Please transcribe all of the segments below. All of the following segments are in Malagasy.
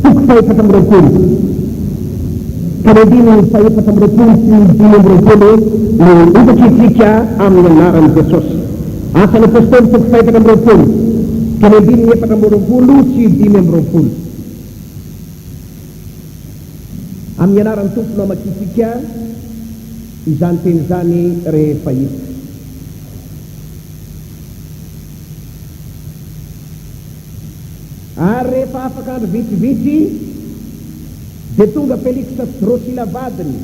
Toko faha-24 ka ny andininy faha-24 sy ny 25 no hovakintsika amin'ny anaran'i Jesosy. Asan'ny Apostoly toko faha-24 ka ny andininy 24 sy 25. Amin'ny anaran'ny Tompo no hamakiantsika izany teny izany rehefa hita. Ary rehefa afaka andro vitsivitsy, dia tonga Feliksa sy Drosila vadiny,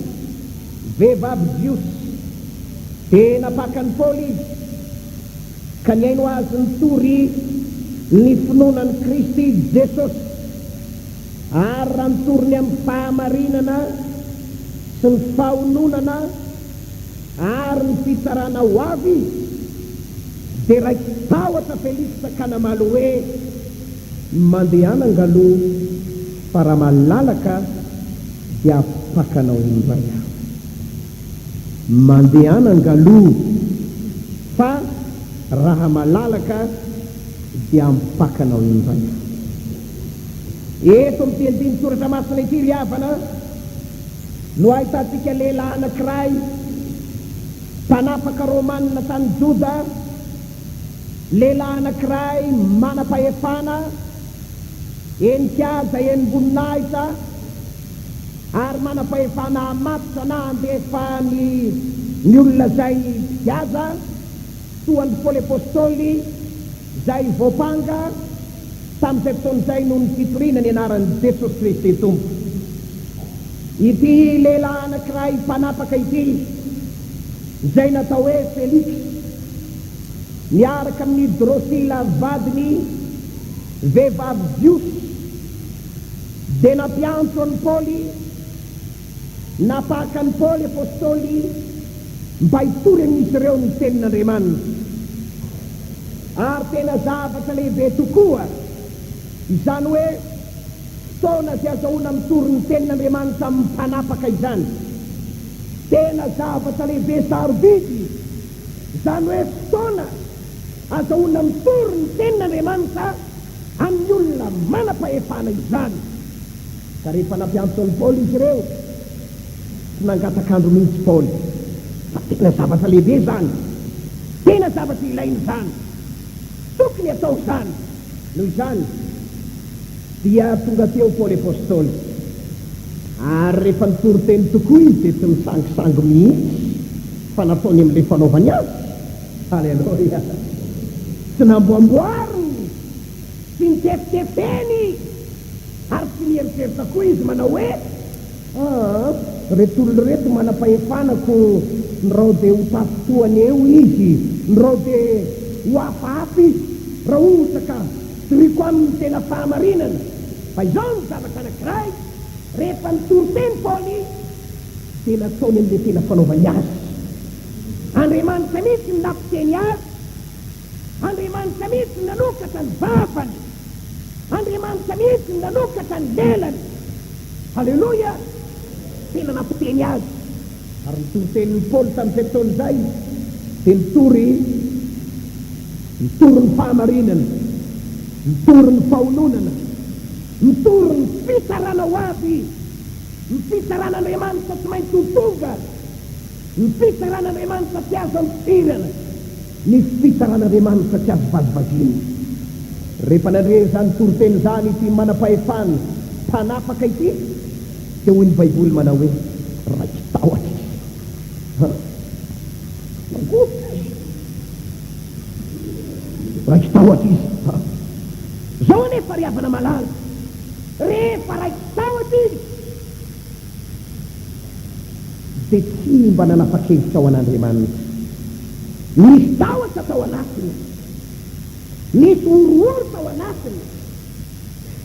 vehivavy jiosy, dia nampaka an'i Paoly izy, ka nihaino azy nitory ny finoana an'i Kristy Jesosy, ary raha nitory ny amin'ny fahamarinana sy ny fahononana ary ny fitsarana ho avy izy, Dia raiki-tahotra Feliksa ka namaly hoe, Mandehana angaloha, fa raha malalaka dia afaka anao indray aho. Mandehana angaloha, fa raha malalaka dia ampaka anao indray aho. Eto amin'ity andinin-tsoratra masina ity ry havana no ahitantsika lehilahy anankiray, Mpanapaka romanina tany Joda, lehilahy anankiray manam-pahefana, henin-kaja, henim-boninahitra, ary manam-pahefana hamatotra na handefa ny ny olona izay mpigaza, toa an'i Paoly Apostoly, izay voampanga tamin'izay fotoana izay noho ny fitoriana ny anaran'i Jesosy Kristy Tompo. Ity lehilahy anankiray mpanapaka ity, izay natao hoe Feliksa, miaraka amin'i Drosila vadiny, vehivavy jiosy, dia nampiantso an'i Paoly, Napaka an'i Paoly Apostoly mba hitory amin'izy ireo ny Tenin'Andriamanitra. Ary tena zavatra lehibe tokoa izany hoe fotoana izay azahoana mitory ny Tenin'Andriamanitra amin'ny mpanapaka izany. Tena zavatra lehibe sarobidy izany hoe fotoana azahoana mitory ny Tenin'Andriamanitra amin'ny olona manam-pahefana izany. Ka rehefa nampiantso an'i Paoly izy ireo, tsy nangataka andro mihitsy Paoly, fa tena zavatra lehibe izany, tena zavatra ilaina izany, tokony hatao izany. Noho izany, dia tonga teo Paoly Apostoly, ary rehefa nitory teny tokoa izy dia tsy nisangisangy mihitsy fa nataony amin'ilay fanaovany azy. Aleloia! Tsy namboamboariny, tsy nitefitefeny. Ary tsy mieritreritra koa izy manao hoe, Aa, reto olona ireto manam-pahefana ko ndrao dia ho tafintohany eo izy, ndrao dia ho hafahafa izy raha ohatra ka toriko aminy ny tena fahamarinana. Fa izao ny zavatra anankiray, rehefa nitory teny Paoly dia nataony amin'ilay tena fanaovany azy. Andriamanitra mihitsy no nampiteny azy. Andriamanitra mihitsy no nanokatra ny vavany. Andriamanitra mihitsy no nanokatra ny lelany. Aleloia! Tena nampiteny azy. Ary ny toritenin'i Paoly tamin'izay fotoana izay dia nitory, nitory ny fahamarinana, nitory ny fahononana, nitory ny fitsarana ho avy, ny fitsaran'Andriamanitra tsy maintsy ho tonga. Ny fitsaran'Andriamanitra tsy azo ampidirana. Ny fitsaran'Andriamanitra tsy azo vazivaziana. Rehefa nandre izany toriteny izany ity manam-pahefana mpanapaka ity, dia hoy ny Baiboly manao hoe, Raiki-tahotra izy. Ha! Nangovitra izy. Raiki-tahotra izy. Ha! Izao anefa ry havana malala, rehefa raiki-tahotra izy, dia tsy mba nanapa-kevitra ho an'Andriamanitra. Nisy tahotra tao anatiny, nisy horohoro tao anatiny,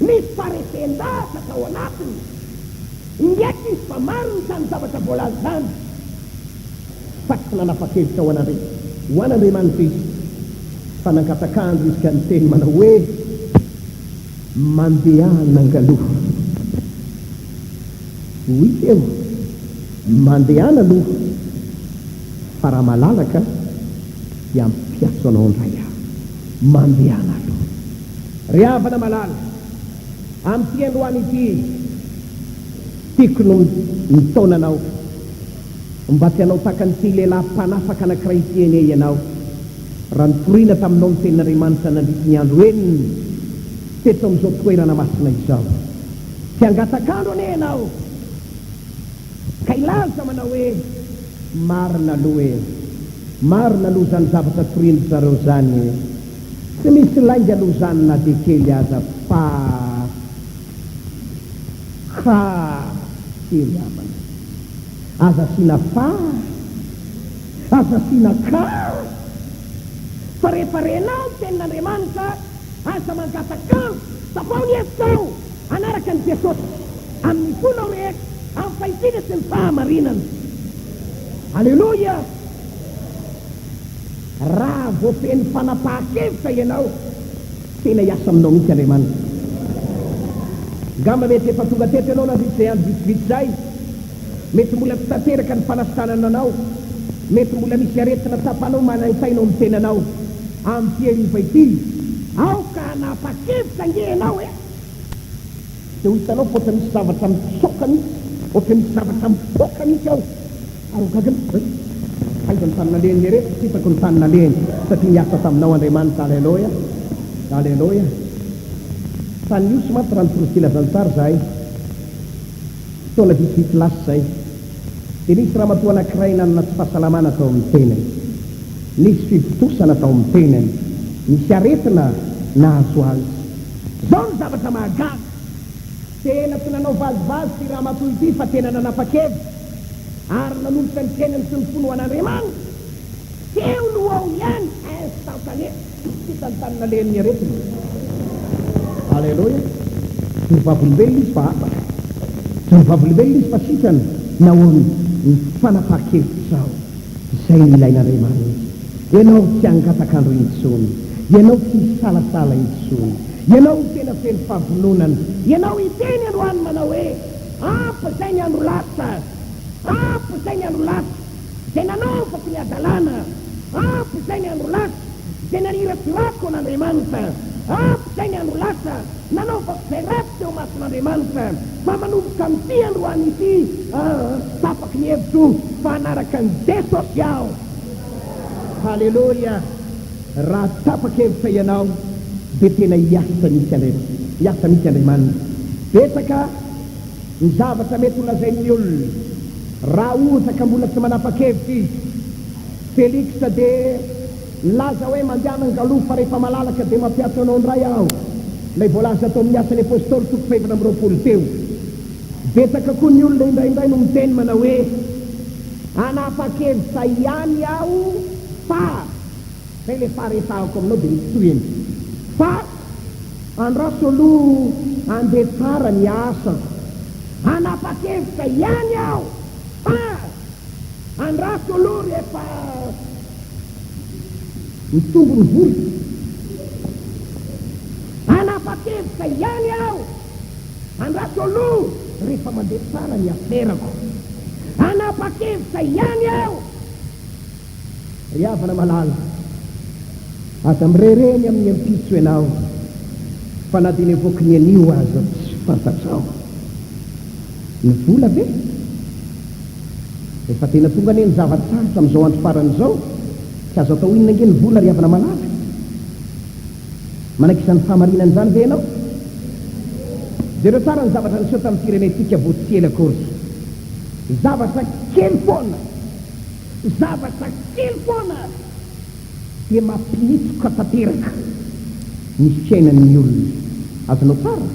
nisy faharesen-dahatra tao anatiny. Niaiky izy fa marina izany zavatra voalaza izany, fa tsy nanapa-kevitra ho an'Andriamanitra izy, fa nangataka andro izy ka niteny manao hoe, Mandehana angaloha. Hoy teo, Mandehana aloha fa raha malalaka dia hampiatso anao indray aho. Mandehana aloha. Ry havana malala! Amin'ity androany ity, tiako no mitaona anao mba tsy hanao tahaka an'ity lehilahy mpanafaka anankiray ity anie ianao, raha nitoriana taminao ny Tenin'Andriamanitra nandritry ny andro enina teto amin'izao toerana masina izao. Tsy hangatak'andro anie ianao ka hilaza manao hoe, Marina aloha e! Marina aloha izany zavatra torian-dry zareo izany e! Tsy misy lainga aloha izany na dia kely aza fa ka ry havana. Aza asiana fa, aza asiana ka, fa rehefa renao ny tenin'Andriamanitra, aza mangatak'andro, tapaho ny hevitrao hanaraka an'i Jesosy amin'ny fonao rehetra, amin'ny fahitsiana sy ny fahamarinana. Aleloia! Raha vao feno fanapahan-kevitra ianao, tena hiasa aminao mihitsy Andriamanitra. Angamba mety efa tonga teto ianao nandritra izay andro vitsivitsy izay. Mety mbola tsy tanteraka ny fanasitranana anao. Mety mbola misy aretina tsapanao manaintaina ao amin'ny tenanao. Amin'ity hariva ity, aoka hanapa-kevitra ange ianao e! Dia ho hitanao fa ohatra misy zavatra mitsoaka mihitsy, ohatra misy zavatra mipoaka mihitsy ao. Ary ho gaga mihitsy hoe, Aiza ny tany nalehany ireto? Tsy hitako ny tany nalehany, satria niasa taminao Andriamanitra. Aleloia! Aleloia! Tany Ihosy mantsy raha nitory filazantsara izahay, fotoana vitsivitsy lasa izay, dia nisy ramatoa anankiray nanana tsy fahasalamana tao amin'ny tenany. Nisy fivontosana tao amin'ny tenany. Nisy aretina nahazo azy. Izao no zavatra mahagaga, tena tsy nanao vazivazy ity ramatoa ity fa tena nanapa-kevitra ary nanolotra ny tenany sy ny fony ho an'Andriamanitra. Teo no ao ihany, instantané, tsy hita ny tany nalehan'ny aretina. Aleloia! Joro vavolombelona izy fa afaka. Joro vavolombelona izy fa sitrana. Nahoana? Ny fanapahan-kevitrao. Izay no ilain'Andriamanitra. Ianao tsy hangatak'andro intsony. Ianao tsy hisalasala intsony. Ianao ho tena feno fahavononana. Ianao hiteny androany manao hoe, Ampy izay ny andro lasa. Ampy izay ny andro lasa izay nanaovako ny hadalana. Ampy izay ny andro lasa izay naniratsirako an'Andriamanitra. Ampy izay ny andro lasa nanaovako izay ratsy teo imason'Andriamanitra. Fa manomboka amin'ity androany ity, aa, tapaky ny hevitro fa hanaraka an'i Jesosy aho. Haleloia! Raha tapa-kevitra ianao dia tena hiasa mihitsy Andriamanitra. Hiasa mihitsy Andriamanitra. Betsaka ny zavatra mety ho lazain'ny olona raha ohatra ka mbola tsy manapa-kevitra izy. Felix dia nilaza hoe mandehana angaloha fa rehefa malalaka dia mampiantso anao indray aho. Ilay voalaza tao amin'ny Asan'ny Apostoly toko fahefatra amby 20 teo. Betsaka koa ny olona indraindray no miteny manao hoe, Hanapa-kevitra ihany aho fa. Zay le fa resahako aminao dia misy tohiny. Fa andraso aloha handeha tsara ny asako. Hanapa-kevitra ihany aho fa andraso aloha rehefa mitombo ny vola. Hanapa-kevitra ihany aho. Andraso aloha rehefa mandeha tsara ny aferako. Hanapa-kevitra ihany aho. Ry havana malala, aza mirereny amin'ny ampitso ianao, fa na dia ny avoaky ny anio aza tsy fantatrao. Ny vola ve? Efa tena tonga anie ny zava-tsarotra amin'izao andro farany izao, tsy azo atao inona ange ny vola ry havana malala. Manaiky izany fahamarinana izany ve ianao? Jereo tsara ny zavatra niseho tamin'ny firenentsika vao tsy ela akory. Zavatra kely foana. Zavatra kely foana dia mampihitsoka tanteraka ny fiainan'ny olona. Azonao tsara?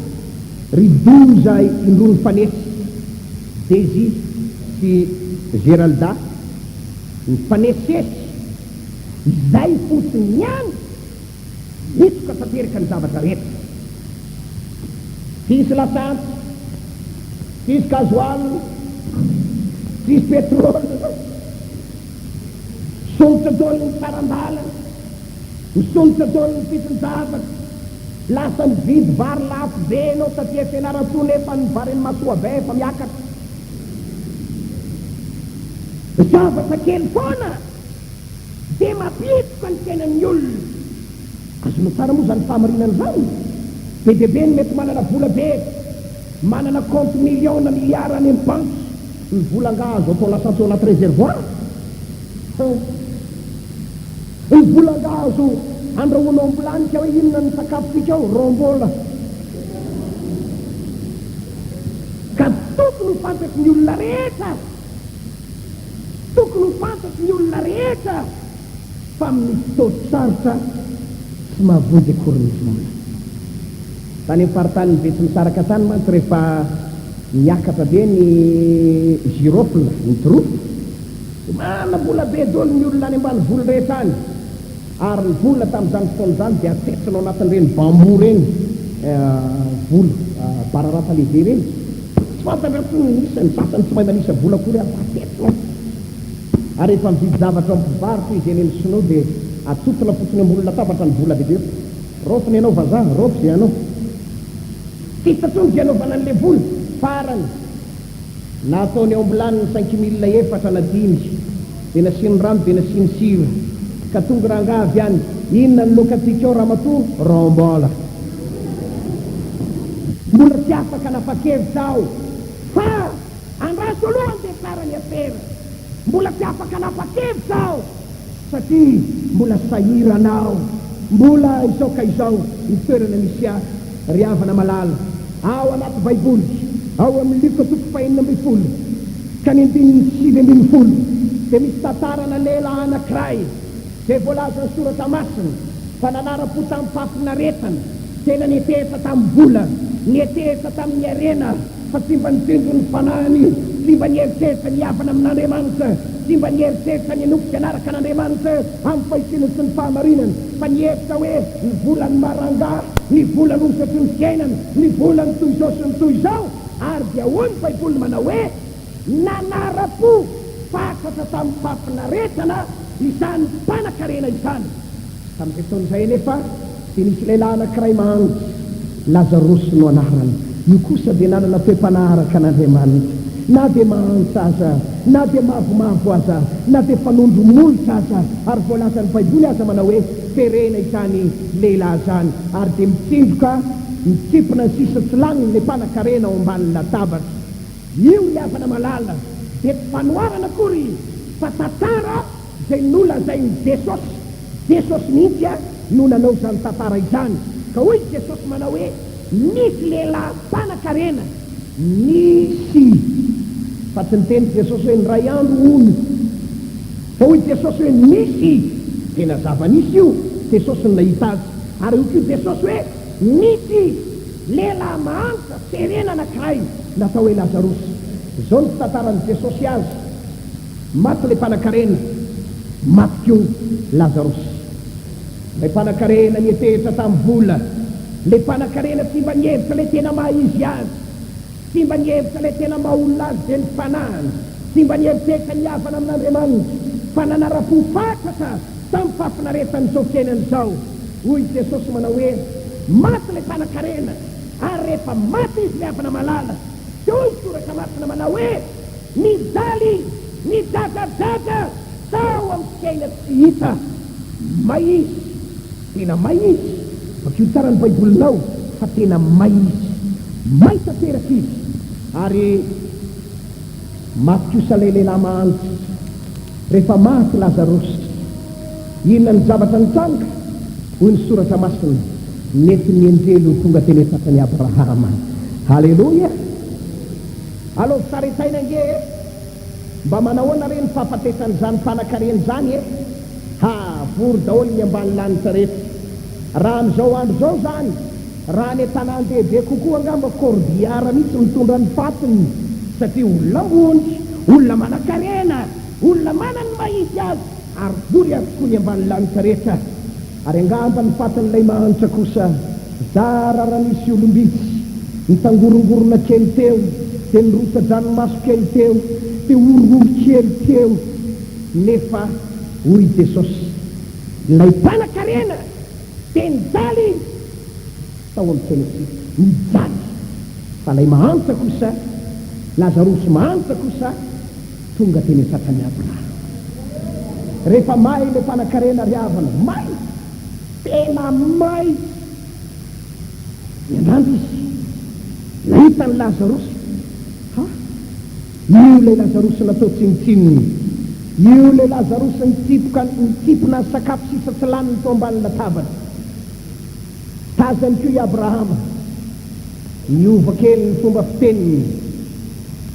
Ry doza indroa nifanesy, Daisy sy Geralda, nifanesesy, izay fotsiny ihany Hitsoka tanteraka ny zavatra rehetra. Tsisy lasantsy, tsisy gasoil, tsisy pétrole. Misondrotra daholo ny saran-dalana, misondrotra daholo ny vidin-javatra. Lasa mividy vary lafo be ianao taty Fianarantsoa nefa ny vary any Masoabe efa miakatra. Zavatra kely foana. Dia mampihitsoka ny fiainan'ny olona. Azonao tsara moa izany fahamarinana izany? Be dia be ny mety manana vola be, manana compte millions na milliards any amin'ny banky. Ny vola angaha azo atao lasantsy ao anaty réservoir? Hein. Ny vola angaha azo andrahoana ao am-bilany ka hoe inona ny sakafontsika ao? Rombola. Ka tokony ho fantatry ny olona rehetra, tokony ho fantatry ny olona rehetra fa amin'ny fotoan-tsarotra tsy mahavonjy akory ny vola. Tany amin'ny faritanin'i Betsimisaraka tany mantsy rehefa niakatra be ny girofle, ny jirofo, dia manam-bola be daholo ny olona any ambanivolo rehetra any. Ary ny vola tamin'izany fotoana izany dia atsetsina ao anatin'ireny bambou ireny, vola bararata lehibe ireny. Tsy fantatra intsony ny isany, ny sasany tsy mahay manisa vola akory ary fa atsetsina ao. Ary rehefa mividy zavatra ao amin'ny mpivarotra izy eny amin'ny sinoa dia atsotona fotsiny ambony latabatra ny vola bebe. Raofina ianao vazaha, raofy izay anao. Tsy hita intsony izay anaovana an'ilay vola. Farany. Nataony ao am-bilany ny cinq mille efatra na dimy, dia nasiany rano dia nasiany sira. Ka tonga rangahy avy any, inona ny laokantsika ao ramatoa? Rombola. Mbola tsy afaka hanapa-kevitra aho fa andraso aloha andeha tsara ny afera. Mbola tsy afaka hanapa-kevitra aho satria mbola sahirana aho, mbola izao ka izao ny toerana misy ahy. Ry havana malala, ao anaty Baiboly, ao amin'ny Lioka toko fahenina ambin'ny folo ka ny andininy 19, dia misy tantarana lehilahy anankiray izay voalazan'ny Soratra Masina fa nanara-po tamin'ny fahafinaretana, tena niantehitra tamin'ny vola, niantehitra tamin'ny harena, fa tsy mba nitsinjo ny fanahiny, tsy mba nieritreritra ny hihavana amin'Andriamanitra, tsy mba nieritreritra ny hanompo sy hanaraka an'Andriamanitra amin'ny fahitsina sy ny fahamarinana, fa nihevitra hoe ny vola no maha rangahy, ny vola no hosatry ny fiainana, ny vola no toy izao sy ny toy izao, ary dia hoy ny Baiboly manao hoe, Nanara-po fatratra tamin'ny fahafinaretana izany mpanan-karena izany. Tamin'izay fotoana izay anefa, dia nisy lehilahy anankiray mahantra, Lazarosy no anarany. Io kosa dia nanana toe-panahy araka an'Andriamanitra. Na dia mahantra aza, na dia mavomavo aza, na dia fanondro molotra aza, ary voalazan'ny Baiboly aza manao hoe terena izany lehilahy izany, ary dia mitsindroka, mitsimpona ny sisa tsy laniny ilay mpanan-karena ao ambany latabatra. Io ry havana malala dia tsy fanoharana akory fa tantara izay nolazain'i Jesosy. Jesosy mihitsy no nanao izany tantara izany. Ka hoy Jesosy manao hoe, Nisy lehilahy mpanan-karena. Nisy. Fa tsy niteny Jesosy hoe indray andro hono. Fa hoy Jesosy hoe nisy. Tena zava-nisy io. Jesosy no nahita azy. Ary hoy koa Jesosy hoe, Nisy lehilahy mahantra, serena anankiray, natao hoe Lazarosy. Izao no fitantaran'i Jesosy azy. Maty ilay mpanankarena, maty koa Lazarosy. Ilay mpanankarena niantehitra tamin'ny vola, ilay mpanankarena tsy mba nihevitra ilay tena maha izy azy, tsy mba nihevitra ilay tena maha olona azy dia ny fanahiny, tsy mba nieritreritra ny hihavana amin'Andriamanitra, fa nanara-po fatratra tamin'ny fahafinaretan'izao fiainana izao. Hoy Jesosy manao hoe, Maty ilay mpanankarena, ary rehefa maty izy ry havana malala, dia hoy ny Soratra Masina manao hoe, Nijaly, nidradradradra tao amin'ny fiaina tsy hita. May izy. Tena may izy. Vakio tsara ny Baibolinao fa tena may izy. May tanteraka izy. Ary maty kosa ilay lehilahy mahantra. Rehefa maty Lazarosy, inona no zavatra nitranga? Hoy ny Soratra Masina, Nentin'ny anjely ho tonga teny an-tratran'i Abrahama. Haleloia! Alaovy sary an-tsaina ange e! Mba manahoana re ny fahafatesan'izany mpanan-karena izany e? Ha! Vory daholo ny ambany lanitra rehetra. Raha amin'izao andro izao izany, raha any an-tanàn-dehibe kokoa angamba corbillard mihitsy mitondra ny fatiny, satria olona ambony, olona manan-karena, olona manana ny maha izy azy, ary vory avokoa ny ambany lanitra rehetra. Ary angamba ny fatin'ilay mahantra kosa, zara raha nisy olom-bitsy, nitangorongorona kely teo, dia nirotsa-dranomaso kely teo, dia horohoro kely teo. Nefa hoy Jesosy, Ilay mpanan-karena dia nijaly tao amin'ny fiainantsika, nijaly. Fa ilay mahantra kosa, Lazarosy mahantra kosa, Tonga teny an-tratran'i Abrahama. Rehefa may ilay mpanan-karena ry havana, may! Tena may! Niandrandra izy. Nahita an'i Lazarosy. Ha? Io ilay Lazarosy natao tsinontsinona. Io ilay Lazarosy nitsipoka, nitsimpona ny sakafo sisa tsy laniny tao ambany latabatra. Tazany koa i Abrahama. Niova kely ny fomba fiteniny.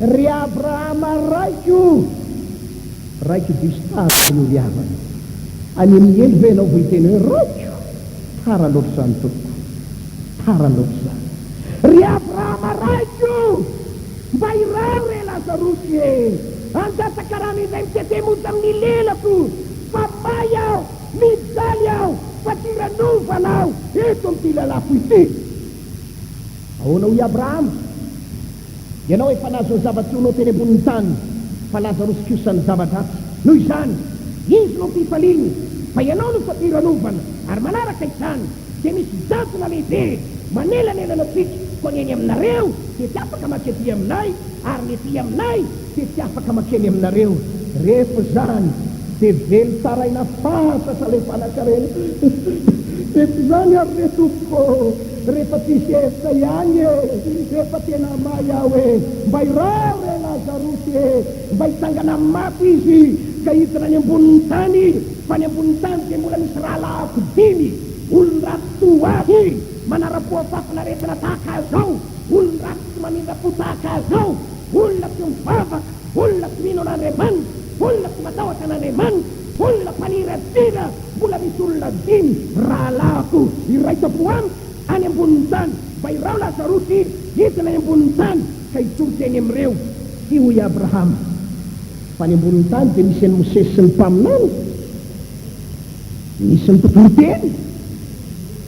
Ry Abrahama raiko! Raiko diso tara io ry havana. Any amin'ny helo ve ianao vao hiteny hoe raiko? Tara loatra izany tompoko. Tara loatra izany. Ry Abrahama raiko! Mba iraho re Lazarosy e! Handatsaka rano indray mitete monja amin'ny lelako fa may aho, mijaly aho fa tsy ranovana aho eto amin'ity lelafo ity. Ahoana hoy Abrahama? Ianao efa nahazo ny zava-tsoanao teny ambonin'ny tany, fa Lazarosy kosa ny zava-dratsy. Noho izany, izy no ampifaliana, fa ianao no fadiranovana, ary manaraka izany, dia misy jadona lehibe manelanelana antsika, koa ny eny aminareo dia tsy afaka maka ety aminay, ary ny ety aminay dia tsy afaka mankeny aminareo. Rehefa izany, dia velon-taraina fatratra ilay mpanankarena. Rehefa izany ary re tompoko ô, rehefa tsisy hevitra ihany e, efa tena may aho e, mba iraho re Lazarosy e, mba hitsangana amin'ny maty izy ka hidina any ambonin'ny tany, fa any ambonin'ny tany dia mbola misy rahalahiko dimy, olon-dratsy toa ahy, manara-po amin'ny fahafinaretana tahaka azy ao, olon-dratsy tsy mamindra-po tahaka azy ao, olona tsy mivavaka, olona tsy mino an'Andriamanitra, olona tsy matahotra an'Andriamanitra, olona mpaniratsira, mbola misy olona dimy rahalahiko iraisam-po amiko any ambonin'ny tany, mba iraho Lazarosy hidina any ambonin'ny tany ka hitoroka eny amin'ireo. Tsy hoy Abrahama, fa any ambonin'ny tany dia misy an'i Mosesy sy ny mpaminany, misy ny mpitory teny,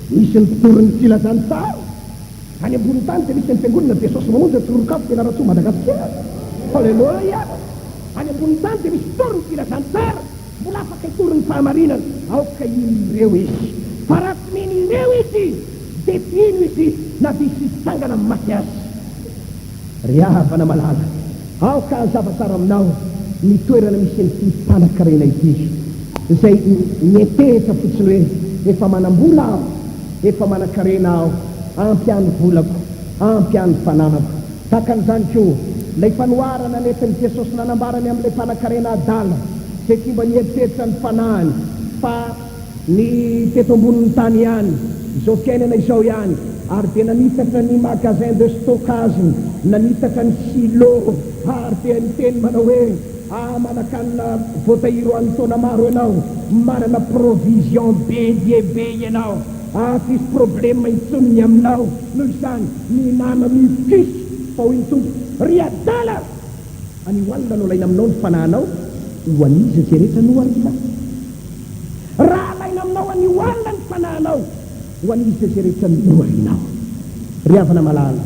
misy ny mpitory ny filazantsara. Any ambonin'ny tany dia misy ny fiangonana Jesosy Mamonjy Antsiroankafo Fianarantsoa Madagasikara. Haleloia! Any ambonin'ny tany dia misy mpitory ny filazantsara, mbola afaka hitory ny fahamarinana. Aoka hino ireo izy. Fa raha tsy mino ireo izy, dia tsy hino izy na dia hisy hitsangana amin'ny maty aza. Ry havana malala, aoka hazava tsara aminao ny toerana misy an'ity mpanankarena ity, izay miantehitra fotsiny hoe, Efa manam-bola aho, efa manankarena aho, ampy ahy ny volako, ampy ahy ny fananako. Tahaka an'izany koa, ilay fanoharana nentin'i Jesosy nanambara ny amin'ilay mpanankarena adala, izay tsy mba nieritreritra ny fanahiny, fa. Ny teto ambonin'ny tany ihany, izao fiainana izao ihany, ary dia nanitatra ny magasin de stockage-ny, nanitatra ny silo, ary dia niteny manao hoe, Ah, manan-kanina voatahiry ho an'ny taona maro ianao, manana provision be dia be ianao, ah, tsisy problème intsony ny aminao, noho izany, mihinàna mivokisa, fa hoy ny Tompo, Ry adala! Anio alina no alaina aminao ny fanahinao, ho an'iza izay rehetra nohariana? Raha alaina aminao anio alina ny fanahinao, ho an'iza izay rehetra noharinao? Ry havana malala,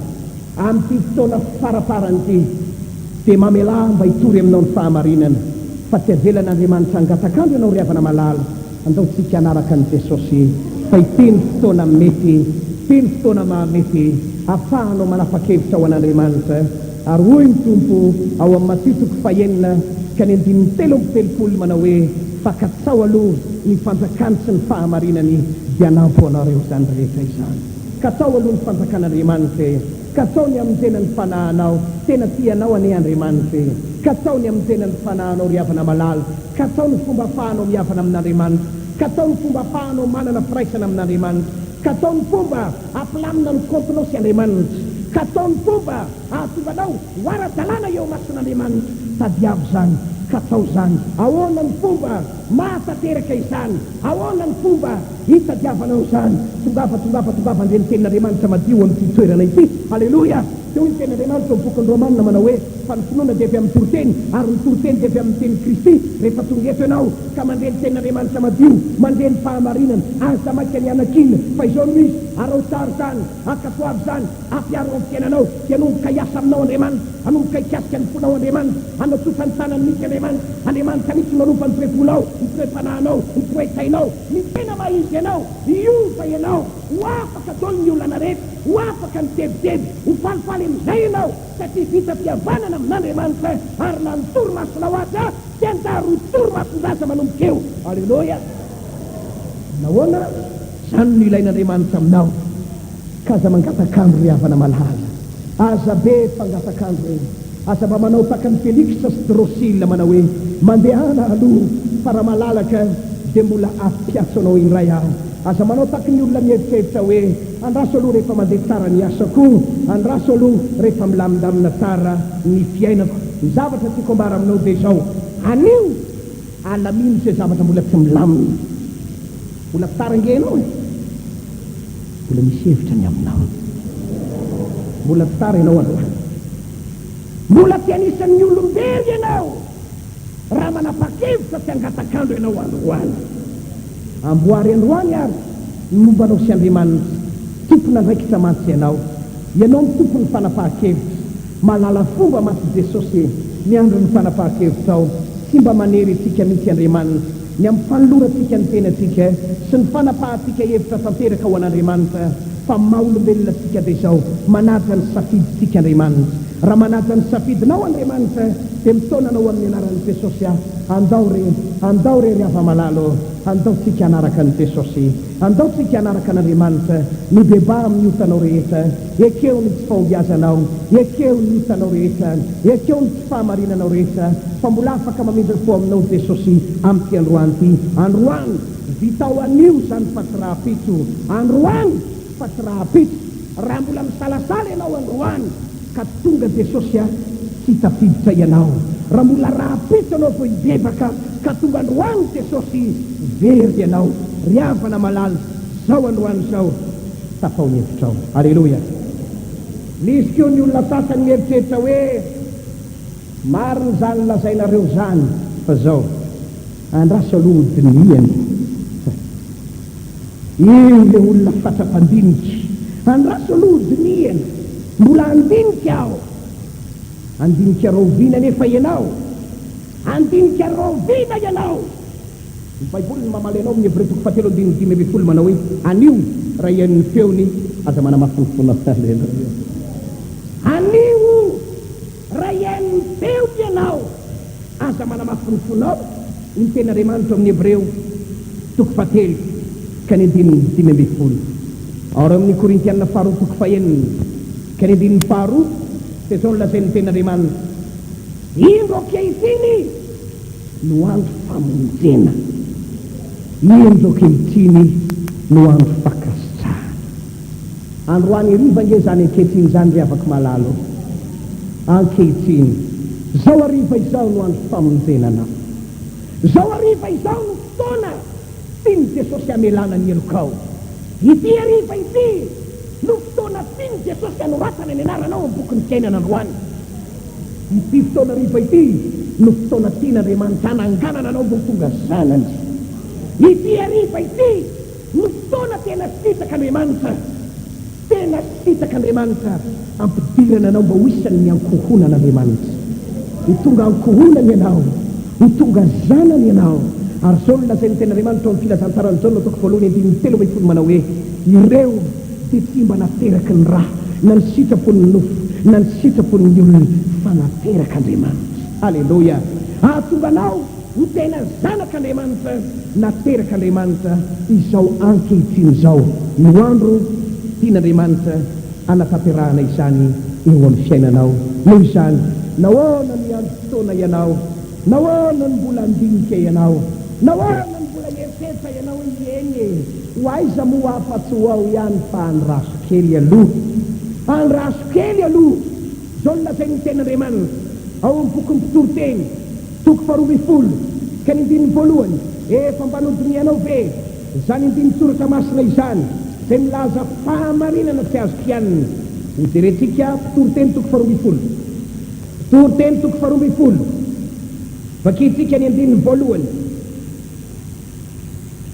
amin'ity fotoana faraparany ity, dia mamelà ahy mba hitory aminao ny fahamarinana, fa tsy avelan'Andriamanitra hangatak'andro ianao ry havana malala, andao tsika hanaraka an'i Jesosy, fa ity ny fotoana mety, ity ny fotoana mahamety, ahafahanao manapa-kevitra ho an'Andriamanitra. Ary hoy ny Tompo ao amin'ny Matio toko fahenina ka ny andininy 33 manao hoe, Fa katsaho aloha ny fanjakany sy ny fahamarinany dia hanampy ho anareo izany rehetra izany. Katsaho aloha ny fanjakan'Andriamanitra e! Katsaho ny hamonjena ny fanahinao. Tena tia anao anie Andriamanitra e! Katsaho ny hamonjena ny fanahinao ry havana malala. Katsaho ny fomba afahanao mihavana amin'Andriamanitra. Katsaho ny fomba afahanao manana firaisana amin'Andriamanitra. Katsaho ny fomba Hampilamina ny kaontinao sy Andriamanitra, ka atao ny fomba hahatonga anao ho ara-dalàna eo imason'Andriamanitra. Tadiavo izany, katsaho izany. Ahoana ny fomba mahatanteraka izany? Ahoana ny fomba hitadiavanao izany? Tongava, tongava, tongava handre ny Tenin'Andriamanitra madio amin'ity toerana ity. Aleloia! Dia hoy ny Tenin'Andriamanitra ao amin'ny bokin'ny Romana manao hoe, Fa ny finoana dia avy amin'ny toriteny, ary ny toriteny dia avy amin'ny tenin'i Kristy. Rehefa tonga eto ianao, ka mandre ny Tenin'Andriamanitra madio, mandre ny fahamarinana, aza maika ny hanakiana, fa izao no izy, araho tsara izany, ankatoavy izany, ampiharo ao amin'ny fiainanao, dia hanomboka hiasa aminao Andriamanitra, hanomboka hikasika ny fonao Andriamanitra, hanatsotra ny tanany mihitsy Andriamanitra, Andriamanitra mihitsy no hanova ny toe-ponao, ny toe-panahinao, ny toe-tsainao, ny tena maha izy anao, hiova ianao, ho afaka daholo ny olana rehetra, ho afaka ny tebiteby, ho falifaly amin'izay ianao, satria vita fihavanana amin'Andriamanitra, ary na ny torimasonao aza Tsy hanjary ho torimason-jaza manomboka eo. Aleloia! Nahoana? Izany no ilain'Andriamanitra aminao. Ka aza mangatak'andro ry havana malala. Aza be fangatak'andro e. Aza mba manao tahaka an'i Feliksa sy Drosila manao hoe, Mandehana aloha fa raha malalaka dia mbola hampiatso anao indray aho. Aza manao tahaka ny olona mieritreritra hoe, Andraso aloha rehefa mandeha tsara ny asako, andraso aloha rehefa milamindamina tsara ny fiainako. Ny zavatra tiako ambara aminao dia izao, anio alamino izay zavatra mbola tsy milamina. Mbola tsara ange ianao e! Mbola misy hevitra ny aminao. Mbola tsy tara ianao androany. Mbola tsy anisan'ny olom-bery ianao raha manapa-kevitra tsy hangatak'andro ianao androany. Amboary androany ary ny momba anao sy Andriamanitra. Tompon'andraikitra mantsy ianao. Ianao no tompon'ny fanapahan-kevitra. Mahalala fomba mantsy Jesosy e! Miandry ny fanapahan-kevitrao. Tsy mba manery antsika mihitsy Andriamanitra. Ny amin'ny fanolorantsika ny tenantsika sy ny fanapahantsika hevitra tanteraka ho an'Andriamanitra fa maha olombelona antsika dia izao, manaja ny safidintsika Andriamanitra. Raha manaja ny safidinao Andriamanitra dia mitaona anao amin'ny anaran'i Jesosy aho. Andao re, andao re ry hava-malala ô, andao tsika hanaraka an'i Jesosy. Andao tsika hanaraka an'Andriamanitra. Mibebaha amin'ny otanao rehetra. Ekeo ny tsy fahombiazanao. Ekeo ny otanao rehetra. Ekeo ny tsy fahamarinanao rehetra. Fa mbola afaka mamindra fo aminao Jesosy amin'ity androany ity. Androany! Vitao anio izany fa tsy rahampitso. Androany fa tsy rahampitso. Raha mbola misalasala ianao androany ka tonga Jesosy a, tsy tafiditra ianao. Raha mbola rahampitso ianao vao hibebaka ka tonga androany Jesosy, very ianao. Ry havana malala, izao androany izao, tapao ny hevitrao. Aleloia! Misy koa ny olona sasany mieritreritra hoe, Marina izany lazainareo izany, fa izao, andraso aloha ho dinihana e! Io ilay olona fatra-pandinika. Andraso aloha ho dinihana. Mbola handinika aho. Handinika rahoviana anefa ianao? Handinika rahoviana ianao? Ny Baiboly no mamaly anao amin'ny Hebreo toko fahatelo andininy 15 manao hoe, Anio, raha hihaino ny feony, aza manamafy ny fonao. Aleloia. Anio, raha hihaino ny feony ianao, aza manamafy ny fonao, hoy ny Tenin'Andriamanitra ao amin'ny Hebreo toko fahatelo ka ny andininy 15. Ary ao amin'ny Korintiana faharoa toko fahenina ka ny andininy faharoa dia izao no lazain'ny Tenin'Andriamanitra, Indro ankehitriny, No andro famonjena. Indro ankehitriny no andro fankasitrahana. Androany hariva ange izany ankehitriny izany ry havako malala ô. Ankehitriny, izao hariva izao no andro famonjena anao. Izao hariva izao no fotoana tian'i Jesosy hamelana ny helokao. Ity hariva ity no fotoana tian'i Jesosy hanoratana ny anaranao amin'ny bokin'ny fiainana androany. Ity fotoana hariva ity no fotoana tian'Andriamanitra hananganana anao mba ho tonga zanany. Ity hariva ity no fotoana tena sitrak'Andriamanitra, tena sitrak'Andriamanitra hampidirana anao mba ho isan'ny ankohonan'Andriamanitra. Ho tonga ankohonany ianao, ho tonga zanany ianao. Ary izao no lazain'ny Tenin'Andriamanitra ao amin'ny Filazantsaran'i Jaona toko voalohany andininy 13 manao hoe, Ireo dia tsy mba nateraky ny ra, na ny sitrapon'ny nofo, na ny sitrapon'ny olona, fa naterak'Andriamanitra. Aleloia! Hahatonga anao ho tena zanak'Andriamanitra, naterak'Andriamanitra, izao ankehitriny izao no andro tian'Andriamanitra hanatanterahana izany eo amin'ny fiainanao. Noho izany, nahoana no hiandry fotoana ianao? Nahoana no mbola handinika ianao? Nahoana no mbola hieritreritra ianao hoe eny e, ho aiza moa aho fa tsy ho ao ihany fa andraso kely aloha. Andraso kely aloha! Izao no lazain'ny Tenin'Andriamanitra ao amin'ny bokin'ny Mpitoriteny, toko faharoa ambin'ny folo, ka ny andininy voalohany, Efa mba nodinihanao ve izany andinin-tsoratra masina izany, izay milaza fahamarinana tsy azo kianina? Hojerentsika Mpitoriteny toko faharoa ambin'ny folo. Mpitoriteny toko faharoa ambin'ny folo. Vakintsika ny andininy voalohany.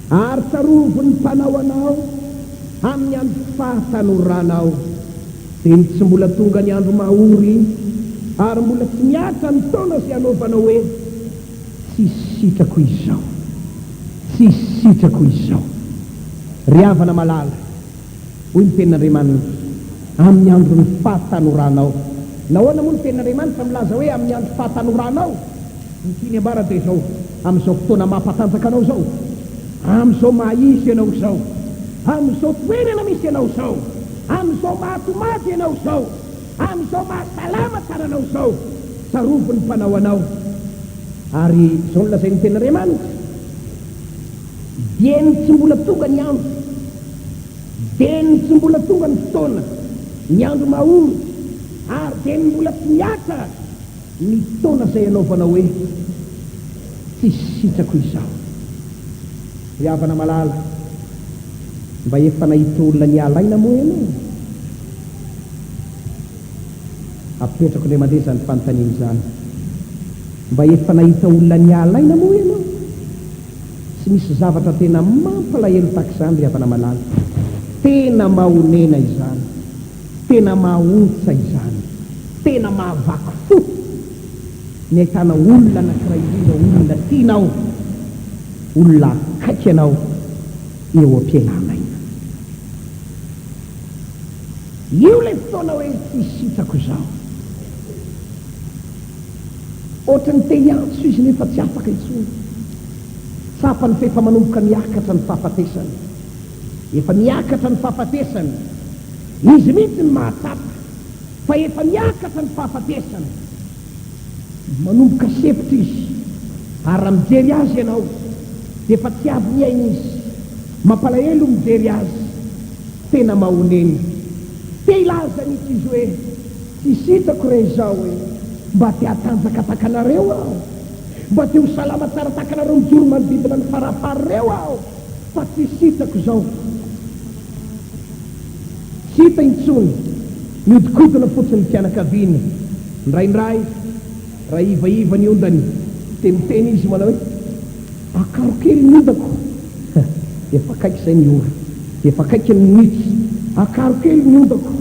Ary tsarovy ny Mpanao anao amin'ny andro fahatanoranao, dia ny tsy mbola tonga ny andro mahory, ary mbola tsy mihatra ny taona izay hanaovanao hoe, Tsy sitrako izao, tsy sitrako izao. Ry havana malala, hoy ny Tenin'Andriamanitra, amin'ny andron'ny fahatanoranao. Nahoana moa ny Tenin'Andriamanitra milaza hoe amin'ny andro fahatanoranao? Ny tiany ambara dia izao, amin'izao fotoana mampatanjaka anao izao, amin'izao maha-izy anao izao, amin'izao toerana misy anao izao. Amin'izao maha-tomady ianao izao, amin'izao maha-salama tsara anao izao, tsarovy ny Mpanao anao. Ary izao no lazain'ny Tenin'Andriamanitra, Dieny tsy mbola tonga ny andro, dieny tsy mbola tonga ny fotoana, ny andro mahory, ary dieny mbola tsy mihatra ny taona izay anaovanao hoe, Tsy sitrako izao. Ry havana malala, mba efa nahita olona niala aina moa ianao? Apetrako indray mandeha izany fanontaniana izany. Mba efa nahita olona niala aina moa ianao? Tsy misy zavatra tena mampalahelo tahaka izany ry havana malala. Tena mahonena izany. Tena mahaontsa izany. Tena mahavaky fo ny ahitana olona anankiray indrindra olona tianao, olona akaiky anao eo am-pialana aina. Io ilay fotoana hoe tsy sitrako izao. Ohatran'ny te hiantso izy nefa tsy afaka intsony. Tsapany fa efa manomboka miakatra ny fahafatesana. Efa miakatra ny fahafatesana. Izy mihitsy no mahatsapa fa efa miakatra ny fahafatesana. Manomboka sempotra izy ary raha mijery azy ianao dia efa tsy avy miaina izy. Mampalahelo ny mijery azy. Tena mahonena. Te hilaza mihitsy izy hoe, Tsy sitrako re izao e! Mba te hatanjaka tahaka anareo aho. Mba te ho salama tsara tahaka anareo mijoro manodidina ny farafara ireo aho, fa tsy sitrako izao. Tsy hita intsony. Mihodinkodina fotsiny ny fianakaviana. Indraindray, raha ivaiva ny ondany, dia miteny izy manao hoe, Akaro kely ny ondako. Efa akaiky izay ny ora. Efa akaiky ny minitra. Akaro kely ny ondako.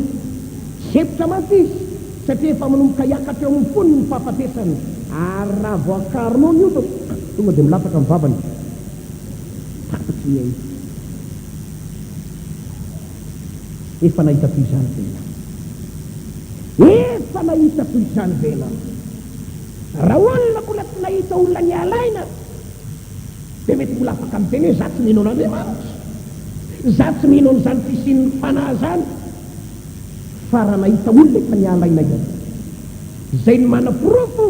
Sempotra mantsy izy, satria efa manomboka hiakatra eo amin'ny fony ny fahafatesana. Ary raha vao akarinao ny ondako, tonga dia milatsaka ny vavany. Tapitry ny ainy. Efa nahita toy izany ve ianao? Efa nahita toy izany ve ianao? Raha olona mbola tsy nahita olona niala aina, dia mety mbola afaka miteny hoe, Izaho tsy mino an'Andriamanitra. Izaho tsy mino an'izany fisian'ny fanahy izany. Fa raha nahita olona efa niala aina ianao, izay no manaporofo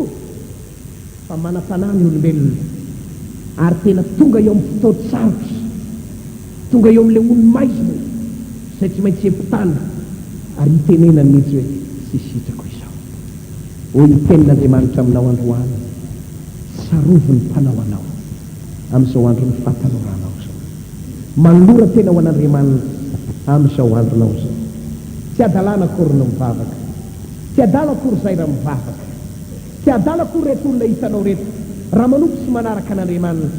fa manam-panahy ny olombelona, ary tena tonga eo amin'ny fotoan-tsarotra, tonga eo amin'ilay ony maizina izay tsy maintsy hiampitana ary hitenenany mihitsy hoe, Tsy sitrako izao. Hoy ny Tenin'Andriamanitra aminao androany, Tsarovy ny Mpanao anao amin'izao andron'ny fahatanoranao izao. Manolora tena ho an'Andriamanitra amin'izao andronao izao. Tsy hadalana akory ny mivavaka. Tsy adala akory izay raha mivavaka. Tsy adala akory ireto olona hitanao ireto raha manompo sy manaraka an'Andriamanitra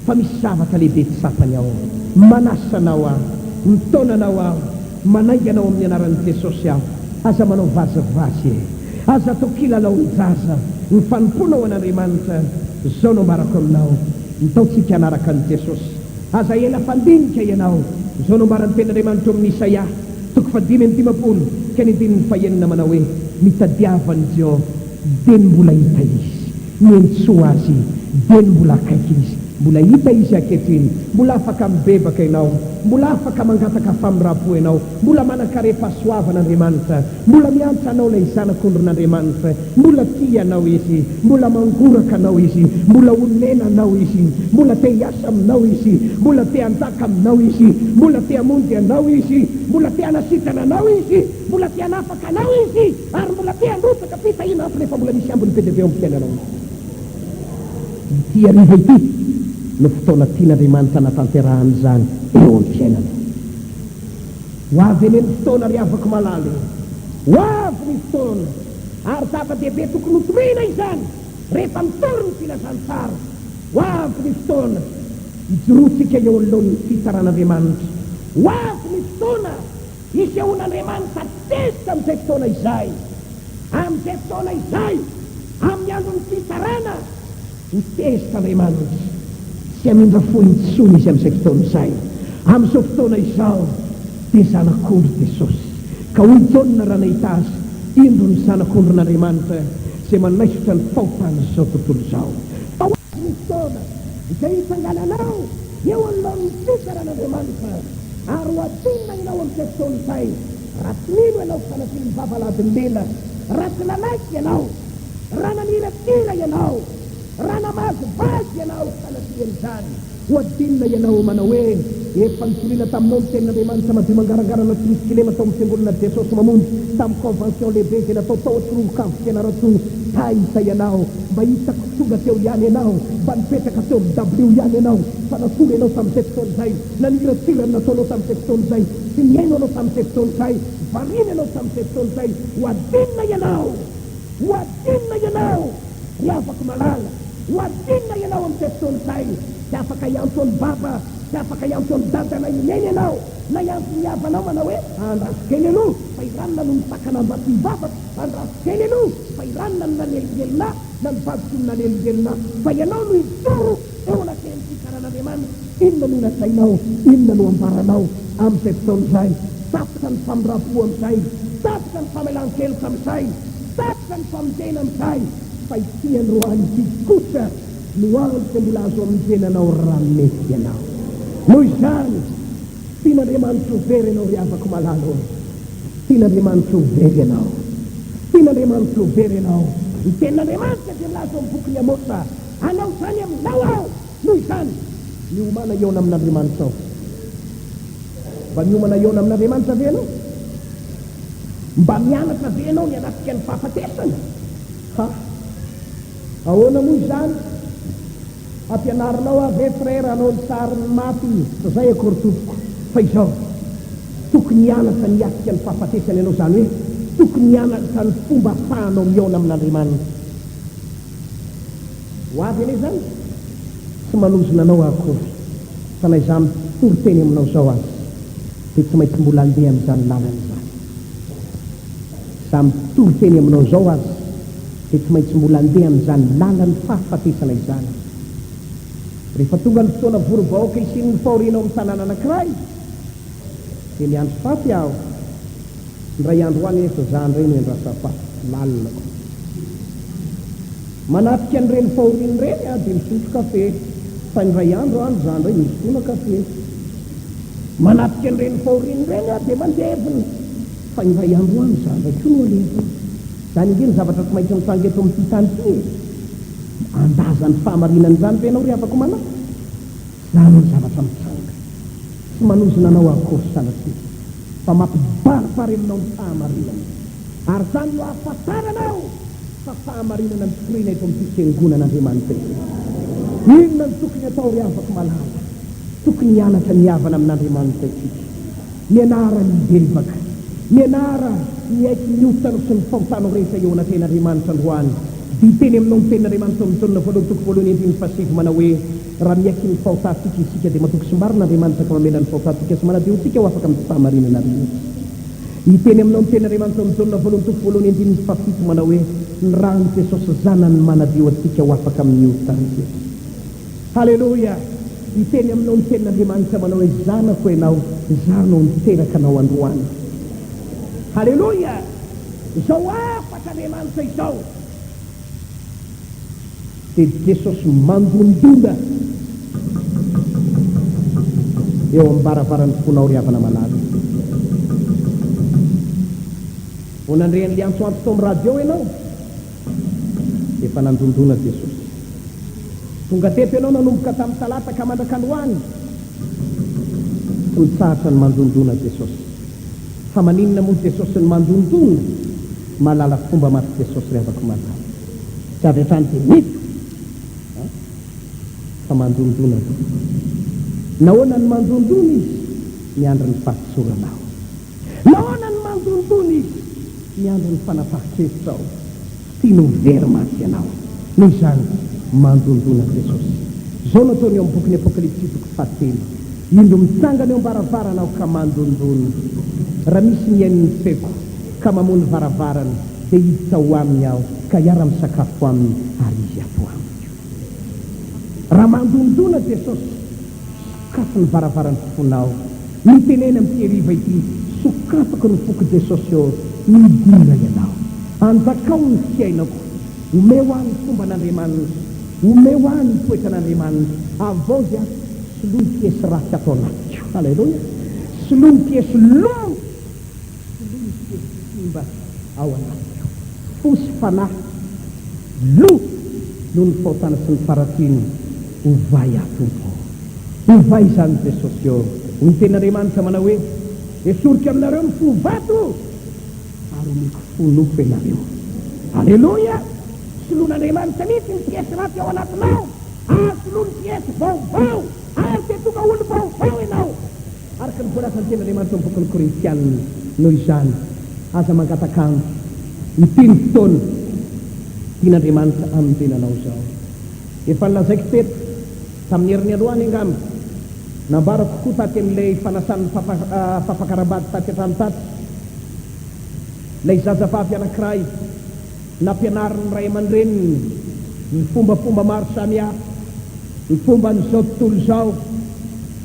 fa misy zavatra lehibe tsapany ao. Manasa anao aho, mitaona anao aho, manainga anao amin'ny anaran'i Jesosy aho, aza manao vazivazy e! Aza atao kilalaon-jaza ny fanompoanao an'Andriamanitra, izao no ambarako aminao, ntaontsika hanaraka an'i Jesosy. Aza ela fandinika ianao, izao no ambaran'ny tenin'Andriamanitra ao amin'ny Isaia. Toko faha-55 ka ny andininy fahenina manao hoe, Mitadiava an'i Jehovah, dia ny mbola hita Izy. Miantsoa Azy, dia ny mbola akaiky Izy. Mbola hita Izy ankehitriny. Mbola afaka mibebaka ianao. Mbola afaka mangataka famindram-po ianao. Mbola manan-karem-pahasoavana Andriamanitra. Mbola miantsa anao ilay Zanak'ondrin'Andriamanitra. Mbola tia anao Izy. Mbola mangoraka anao Izy. Mbola onena anao Izy. Mbola te hiasa aminao Izy. Mbola te hanjaka aminao Izy. Mbola te hamonjy anao Izy. Mbola te hanasitrana anao Izy. Mbola te hanafaka anao Izy. Ary mbola te handrotsaka fitahiana ampy nefa mbola misy ambiny be dia be ao amin'ny fiainanao. Ity hariva ity no fotoana tian'Andriamanitra hanatanterahana izany eo amin'ny fiainanao. Ho avy anie ny fotoana ry havako malala e! Ho avy ny fotoana, ary zava-dehibe tokony hotorina izany rehefa mitory ny filazantsara. Ho avy ny fotoana hijoroantsika eo anoloan'ny fitsaran'Andriamanitra. Ho avy ny fotoana hisehoan'Andriamanitra tezitra amin'izay fotoana izay. Amin'izay fotoana izay, amin'ny andron'ny fitsarana, Ho tezitra Andriamanitra, tsy hamindra fo intsony Izy amin'izay fotoana izay. Amin'izao fotoana izao dia Zanak'ondry Jesosy. Ka hoy Jaona raha nahita Azy, Indro ny Zanak'ondrin'Andriamanitra izay manaisotra ny fahotan'izao tontolo izao. Fa ho avy ny fotoana izay hitsangananao eo anoloan'ny fitsaran'Andriamanitra, ary ho adinina ianao amin'izay fotoana izay. Raha tsy nino ianao sanatria ny vava ladin'ny lela, raha tsy nanaiky ianao, raha naniratira ianao, raha namazivazy ianao sanatria an'izany, ho adinina ianao manao hoe, Efa nitoriana taminao ny tenin'Andriamanitra madio mangarangarana tsy misy kilema tao amin'ny fiangonana Jesosy Mamonjy tamin'ny convention lehibe izay natao tao Antsirorokavo Fianarantsoa. Taiza ianao? Mba hitako tonga teo ihany ianao, mba nipetraka teo amin'ny dabilio ihany ianao, fa natory ianao tamin'izay fotoana izay. Naniratsira ny nataonao tamin'izay fotoana izay, tsy nihaino anao tamin'izay fotoana izay, variana ianao tamin'izay fotoana izay, ho adinina ianao! Ho adinina ianao, ry havako malala! Ho adinina ianao amin'izay fotoana izay! Tsy afaka hiantso an'i Baba, tsy afaka hiantso an'i Dada na i Neny ianao, na hiantso ny havanao manao hoe, Andraso kely aloha, fa i Ranona no nisakana ahy mba tsy hivavaka, andraso kely aloha, fa i Ranona no nanelingelina ahy, na ny vadiko no nanelingelina ahy, fa ianao no hijoro! Eo anatrehan'ny fitsaran'Andriamanitra, inona no lazainao? Inona no ambaranao amin'izay fotoana izay? Tapitra ny famindram-po amin'izay, tapitra ny famelan-keloka amin'izay, tapitra ny famonjena amin'izay, fa ity androany ity kosa no andro izay mbola azo amonjena anao raha mety ianao. Noho izany, tsy tian'Andriamanitra ho very ianao ry havako malala ô. Tsy tian'Andriamanitra ho very ianao. Tsy tian'Andriamanitra ho very ianao. Ny Tenin'Andriamanitra dia milaza ao amin'ny bokin'i Amosa, Hanao izany aminao aho, noho izany, miomàna hihaona amin'Andriamanitrao. Mba miomana hihaona amin'Andriamanitra ve ianao? Mba mianatra ve ianao ny hanatrika ny fahafatesana? Ha! Ahoana moa izany? Ampianarinao aho ve frère hanao ny sarin'ny maty? Tsy izay akory tompoko, fa izao, tokony hianatra ny hiatrika ny fahafatesana ianao, izany hoe tokony hianatra ny fomba ahafahanao mihaona amin'Andriamanitra. Ho avy anie izany, tsy manozona anao aho akory, fa na izaho mitory teny aminao izao aza, dia tsy maintsy mbola handeha amin'izany lalana izany. Izaho mitory teny aminao izao aza, dia tsy maintsy mbola handeha amin'izany lalan'ny fahafatesana izany. Rehefa tonga ny fotoana vory vahoaka hisian'ny fahoriana ao amin'ny tanàna anankiray, dia miandry faty aho. Indray andro any anefa za indray no iandrasam-paty, lalina ko. Manatrika an'ireny fahoriana ireny aho dia misotro kafe, fa indray andro any za indray no isotroana kafe. Manatrika an'ireny fahoriana ireny aho dia mandevina, fa indray andro any za indray koa no alevina. Izany ange no zavatra tsy maintsy mitranga eto amin'ity tany ity e! Andaza ny fahamarinana izany ve ianao ry havako malala? Izany no zavatra mitranga. Tsy manozona anao akory sanatria, fa mampibaribary aminao ny fahamarinana. Ary izany no ahafantaranao fa fahamarinana mikoriana eto amin'ity fiangonan'Andriamanitra ity. Inona no tokony hatao ry havako malala? Tokony hianatra ny hihavana amin'Andriamanitra isika. Mianara ny hibebaka. Mianara miaiky ny otanao sy ny fahotanao rehetra eo anatrehan'Andriamanitra androany. Dia hiteny aminao ny Tenin'Andriamanitra ao amin'ny Jaona voalohany toko voalohany andininy fahasivy manao hoe, Raha miaiky ny fahotantsika isika dia matoky sy marina Andriamanitra ka mamela ny fahotantsika sy manadio antsika ho afaka amin'ny tsy fahamarinana rehetra. Hiteny aminao ny Tenin'Andriamanitra ao amin'ny Jaona voalohany toko voalohany andininy fahafito manao hoe, Ny ran'i Jesosy Zanany manadio antsika ho afaka amin'ny ota rehetra. Haleloia! Hiteny aminao ny Tenin'Andriamanitra manao hoe, Zanako ianao, Izaho no niteraka anao androany. Haleloia! Izao hafatr'Andriamanitra izao dia Jesosy mandondona eo am-baravaran'ny fonao ry havana malala. Vao nandre an'ilay antsoantso tao amin'ny radio ianao? Efa nandondona Jesosy. Tonga teto ianao nanomboka tamin'ny talata ka mandraka androany. Tsy mitsahatra ny mandondona Jesosy. Fa maninona moa Jesosy no mandondona? Mahalala fomba mantsy Jesosy ry havako malala. Tsy avy hatrany dia miditra an! Fa mandondona aloha. Nahoana no mandondona Izy? Miandry ny fahatsoranao. Nahoana no mandondona Izy? Miandry ny fanapahan-kevitra aho. Tsy tiany ho very mantsy ianao. Noho izany, mandondona Jesosy. Izao no ataony ao amin'ny bokin'ny Apokalypsy toko fahatelo, Indro mitsangana eo am-baravarana aho ka mandondona. Raha misy mihaino ny feoko ka mamoha ny varavarana, dia hiditra ho aminy aho ka hiara-misakafo aminy ary izy ato amiko. Raha mandondona Jesosy, Sokafy ny varavaran'ny fonao. Mitenena amin'ity hariva ity, Sokafako ny foko Jesosy ô, midira Ianao. Anjakao ny fiainako. Omeo ahy ny fomban'Andriamanitra. Omeo ahy ny toetran'Andriamanitra. Avaozy aho, soloy ny piesy ratsy ato anatiko. Aleloia. Soloy ny piesy lo. Soloy. simba ao anatiko. Fo sy fanahy lo noho ny fahotana sy ny faharatsiana. Ovay aho Tompo ô. Ovay izany Jesosy ô. Hoy ny tenin'Andriamanitra manao hoe, Esoriko aminareo ny fo vato ary omeko fo nofo ianareo. Aleloia! Soloin'Andriamanitra mihitsy ny piesy ratsy ao anatinao ary soloiny piesy vaovao ary dia tonga olom-baovao ianao. Araka ny voalazan'ny Tenin'Andriamanitra ao amin'ny bokin'ny Korintiana, noho izany, aza mangataka andro. Ity ny fotoana tian'Andriamanitra hamonjena anao izao. Efa nolazaiko teto, tamin'ny heriny androany angamba, nambarako koa taty amin'ilay fanasan'ny fampakaram-bady taty an-trano taty, ilay zazavavy anankiray nampianarin'ny ray aman-dreniny ny fombafomba maro samihafa, ny fomban'izao tontolo izao.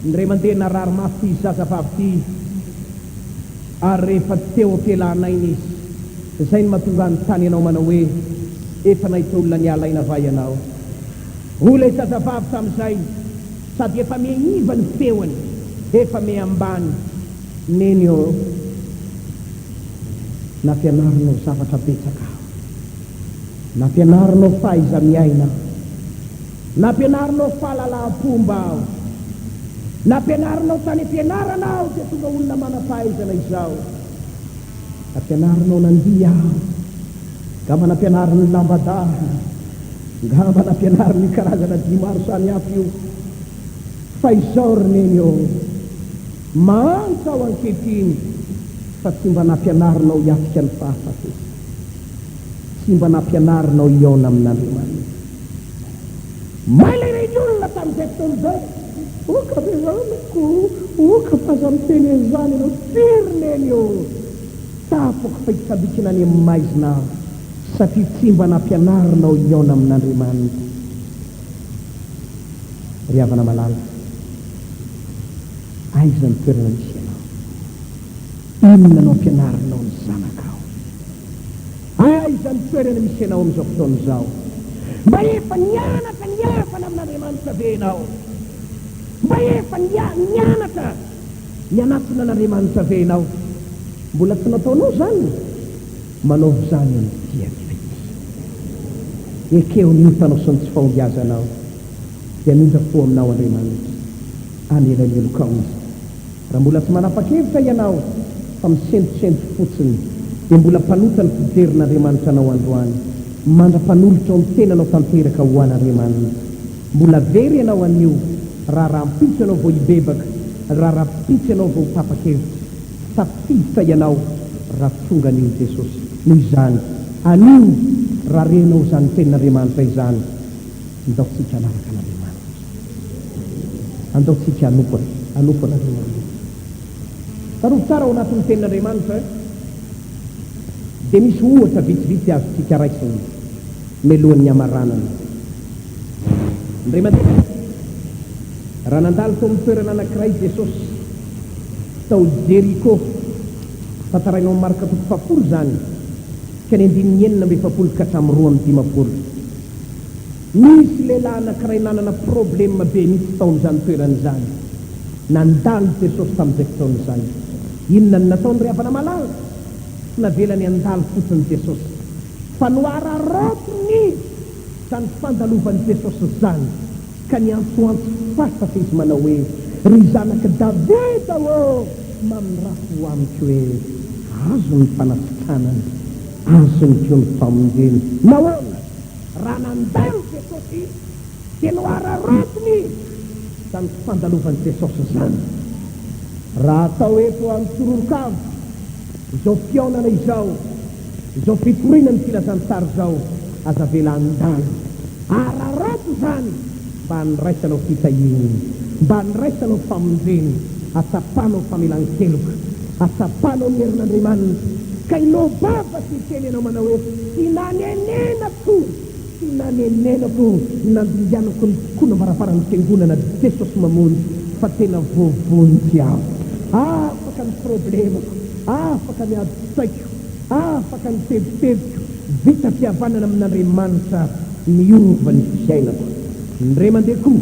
Indray mandeha narary mafy ity zazavavy ity ary rehefa teo am-pialan'aina izy, izay no mahatonga hanontany anao manao hoe, Efa nahita olona niala aina va ianao? Hoy ilay zazavavy tamin'izay, sady efa miha-iva ny feony, efa miha-ambany, Neny ô, nampianarinao zavatra betsaka aho. Nampianarinao fahaiza-miaina aho. Nampianarinao fahalalaham-pomba aho. Nampianarinao tany am-pianarana aho dia tonga olona manam-pahaizana izao. Nampianarinao nandihy aho. Angamba nampianarin'ny lambadahy. Angamba nampianarin'io karazana dihy maro samihafa io. Fa izao ry Neny ô, mahantra aho ankehitriny fa tsy mba nampianarinao hiatrika ny fahafatesana. Tsy mba nampianarinao hihaona amin'Andriamanitra. May ilay reny olona tamin'izay fotoana izay. Oka ve zanako, oka fa aza miteny an'izany ianao. Tsia ry neny ô! Tapako fa hitsambikina any amin'ny maizina aho, satria tsy mba nampianarinao hihaona amin'Andriamanitra. Ry havana malala, aiza ny toerana misy anao? Inona no ampianarinao ny zanakao? Aiza ny toerana misy anao amin'izao fotoana izao? Mba efa nianatra nihavana amin'Andriamanitra ve ianao? Mba efa nianatra nianatona an'Andriamanitra ve ianao? Mbola tsy nataonao izany? Manaova izany amin'ity hariva ity. Ekeo ny otanao sy ny tsy fahombiazanao, dia hamindra fo aminao Andriamanitra. Hamela ny helokao Izy. Raha mbola tsy manapa-kevitra ianao fa misentosento fotsiny, dia mbola mpanota ny fijerin'Andriamanitra anao androany, mandra-panolotrao ny tenanao tanteraka ho an'Andriamanitra. Mbola very ianao anio, raha rahampitso ianao vao hibebaka, raha rahampitso ianao vao ho tapa-kevitra. Tsy tafiditra ianao raha tonga anio Jesosy. Noho izany, anio, raha renao izany tenin'Andriamanitra izany, ndao tsika hanaraka an'Andriamanitra. Andao tsika hanompo hanompo an'Andriamanitra. Tsarovy tsara ao anatin'ny tenin'Andriamanitra dia misy ohatra vitsivitsy azontsika raisina mialohan'ny hamaranana. Indray mandeha, raha nandalo tao amin'ny toerana anankiray Jesosy, tao Jeriko, tantaraina ao amin'ny Marka toko fahafolo izany, ka ny andininy 46 ka hatramin'ny 52. Nisy lehilahy anankiray nanana problème be mihitsy tao amin'izany toerana izany. Nandalo Jesosy tamin'izay fotoana izay. Inona no nataony ry havana malala? Tsy navelany handalo fotsiny Jesosy, fa noararaotiny izany fandalovan'i Jesosy izany, ka niantsoantso fatratra izy manao hoe, Ry zanak'i Davida ô, mamindrafo amiko e! Azony ny fanasitranana, azony koa ny famonjena. Nahoana? Raha nandalo Jesosy dia noararaotiny izany fandalovan'i Jesosy izany. Raha atao eto Antsororokavo izao fihaonana izao, izao fitoriana ny filazantsara izao, aza avela handalo. Araraoty izany mba handraisanao fitahiana, mba handraisanao famonjena, hatsapanao famelan-keloka, hatsapanao ny herin'Andriamanitra, ka hiloa-bava sy hiteny ianao manao hoe, Tsy nanenenako, tsy nanenenako ny nandinganako ny tokonam-baravaran'ny fiangonana Jesosy Mamonjy fa tena voavonjy aho. Afaka ny problemako, afaka ny adin-tsaiko, afaka ny tebitebiko, vita fihavanana amin'Andriamanitra, niova ny fiainako. Indray mandeha koa,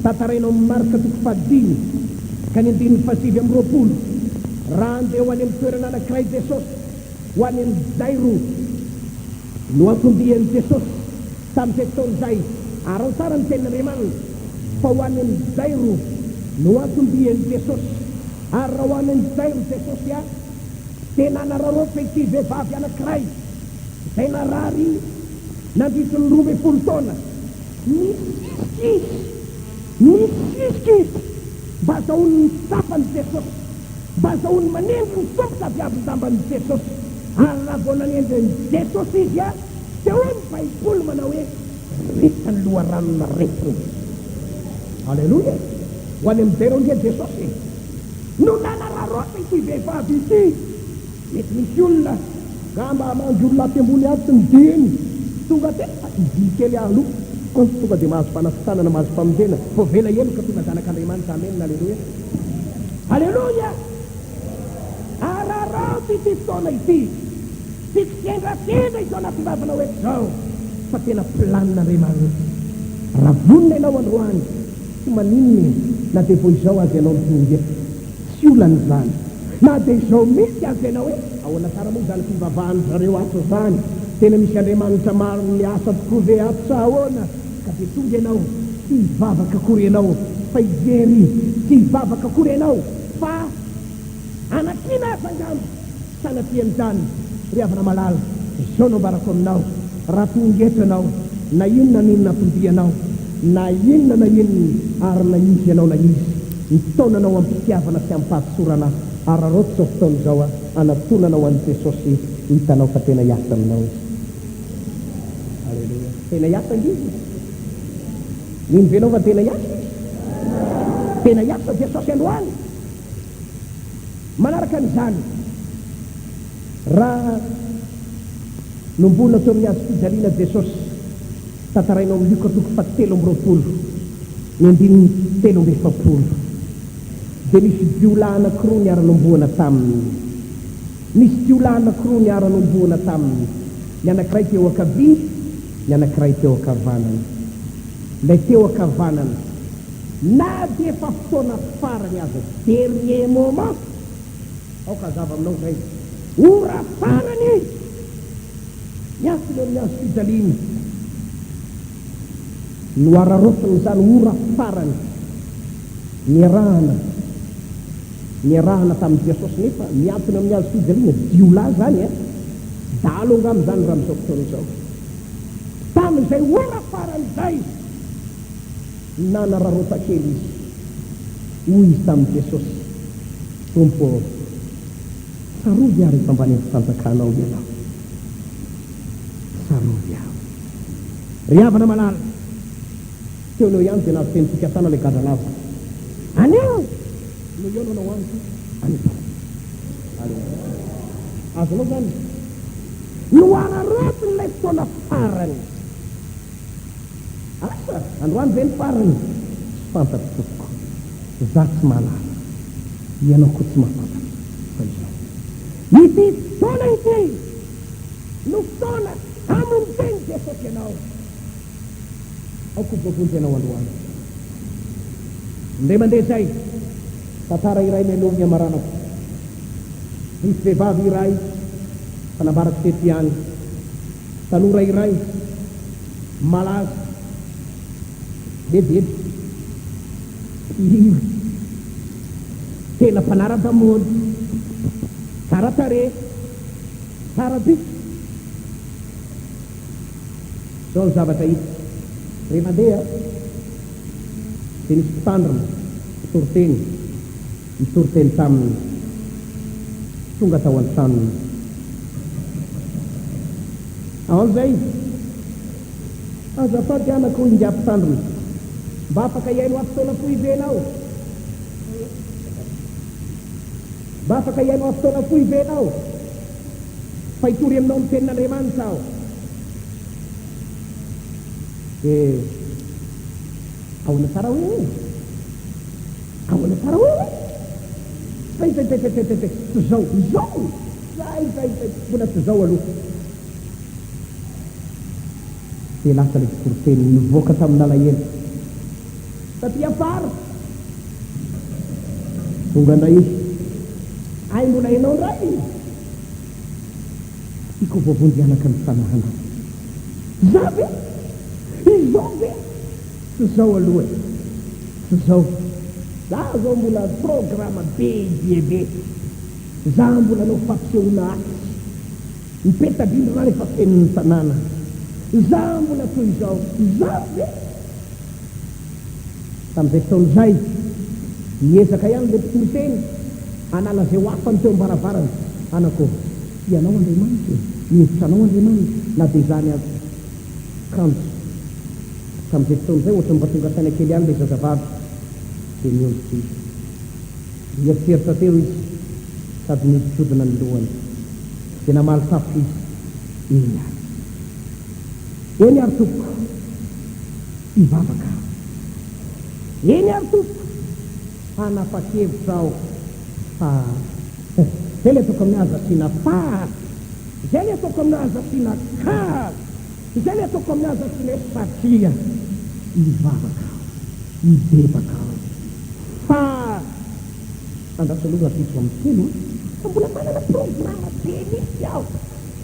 tantaraina ao amin'ny Marka toko fahadimy ka ny andininy fahasivy amby roapolo, raha handeha ho any amin'ny toerana anankiray Jesosy. Ho any amin'i Jairo no anton-dian'i Jesosy tamin'izay fotoana izay. Araho tsara ny tenin'Andriamanitra fa ho any amin'i Jairo no anton-dian'i Jesosy. Ary raha ho any amin'i Jairo Jesosy dia nanararaotra ity vehivavy anankiray izay narary nandritry ny 12 taona. Nisisika izy, nisisika izy mba hazahoany ny tsapan'i Jesosy, mba hazahoany manendry ny tomboka avy avin-damban'i Jesosy. Ary raha vao nanendry an'i Jesosy izy, dia hoy ny Baiboly manao hoe, Ritra ny loharanon'aretina. Aleloia! Ho any amin'i Jairo ange Jesosy e! No nanararaotra ity vehivavy ity. Mety misy olona, ngamba hamangy olona atsy ambony atsy ny diany, tonga teto fa hivily kely aho aloha, konto tonga dia mahazo fanasitranana, mahazo famonjena, voavela heloka tonga zanak'Andriamanitra, amen, aleloia. Aleloia! Araraoty ity fotoana ity. Tsy kisendrasendra izao nahatongavanao eto izao, fa tena planin'Andriamanitra. Raha vonona ianao androany, tsy maninona e, na dia vao izao aza ianao no tonga eto. Tsy olana izany. Na dia izao mihitsy aza ianao hoe, Ahoana tsara moa izany fivavahan-dry zareo ato izany? Tena misy Andriamanitra maro miasa tokoa ve ato sa ahoana? Ka dia tonga ianao, tsy hivavaka akory ianao fa hijery, tsy hivavaka akory ianao fa hanakiana aza angamba. Sanatrian'izany, ry havana malala, izao no ambarako aminao, raha tonga eto ianao, na inona na inona anton-dianao, na inona na inona, ary na iza ianao na iza, mitaona anao amim-pitiavana sy amim-pahatsorana aho, araraoty izao fotoana izao aho, hanatonanao an'i Jesosy, ho hitanao fa tena hiasa aminao Izy. Aleloia. Tena hiasa ange Izy e. Mino ve ianao fa tena hiasa Izy? Tena hiasa Jesosy androany. Manaraka an'izany, raha nomboana teo amin'ny hazo fijaliana Jesosy, tantaraina ao amin'ny Lioka toko fahatelo amby 20, ny andininy 43, dia nisy jiolahy anankiroa niara-nomboana taminy. Nisy jiolahy anankiroa niara-nomboana taminy, ny anankiray teo ankavia, ny anankiray teo ankavanana. Ilay teo ankavanana. Na dia efa fotoana farany aza, dernier moment, aoka hazava aminao izay, ora farany, miantona eo amin'ny hazo fijaliana, nohararaotiny izany ora farany niarahana, niarahana tamin'i Jesosy nefa miantona amin'ny hazo fijaliana, jiolahy izany eh, dahalo angamba izany raha amin'izao fotoana izao. Tamin'izay ora farany izay, Nanararaotra kely izy. Hoy izy tamin'i Jesosy, Tompo ô, tsarovy aho rehefa mba any amin'ny fanjakanao Ianao. Tsarovy aho. Ry havana malala, teo no eo ihany dia nahazo teny fikasana ilay gadra lava. Anio no hihaonanao amiko any am-paradisa. Aleloia. Azonao izany? Nohararaotiny ilay fotoana farany. Asa, androany ve ny farany? Tsy fantatro tompoko. Za tsy mahalala. Ianao koa tsy mahafantatra. Fa izao. Ity fotoana ity no fotoana hamonjen'i Jesosy anao. Aoka ho voavonjy ianao androany. Indray mandeha izay, tantara iray mialoha ny hamaranako. Nisy vehivavy iray, fa nambarako teto ihany. Tanora iray malaza bedebe, mpihira, tena mpanara-damaody, tsara tarehy, tsara bika. Izao ny zavatra hita, rehefa handeha dia nisy mpitandrina, mpitoriteny, nitory teny taminy, tonga tao an-tranony. Ahoana izay? Azafady anaka hoy ingahy mpitandrina, mba afaka hihaino ahy fotoana fohy ve ianao? Mba afaka hihaino ahy fotoana fohy ve ianao? Fa hitory aminao ny tenin'Andriamanitra aho. Dia ahoana tsara hoe? Ahoana tsara hoe? Zay zay zay zay zay zay tsy zao izao! Zay zay zay mbola tsy zao aloha. Dia lasa ilay mpitoriteny nivoaka tamin'alahelo. Taty afara, tonga indray izy. Hay mbola ianao indray! Tiako ho voavonjy anaka ny fanahinao. Za ve? Izao ve? Tsy zao aloha e! Tsy zao. Za zao mbola programa be dia be. Za mbola hanao fampisehoana atsy. Ny peta-drindrina ary efa feno ny tanàna. Za mbola toy izao. Za ve? Tamin'izay fotoana izay, niezaka ihany ilay mpitory teny hanala izay ho afany teo am-baravarana. Anako, tia anao Andriamanitra e! Mihevitra anao Andriamanitra, na dia izany aza. Kanjo, tamin'izay fotoana izay, ohatran'ny mba tonga saina kely ihany ilay zazavavy, dia niondrika izy. Nieritreritra teo izy, sady nihodinkodina ny lohany. Dia namaly tampoka izy, Eny ary. Eny ary, tompoko. Hivavaka aho. Eny ary tompoko, hanapa-kevitra aho fa izay ilay ataoko amin'ny aza asiana fa, izay ilay ataoko amin'ny aza asiana ka, izay ilay ataoko amin'ny aza asiana hoe satria. Hivavaka aho, hibebaka aho fa andraso aloha rahampitso amin'ny telo an, fa mbola manana programa be mihitsy aho.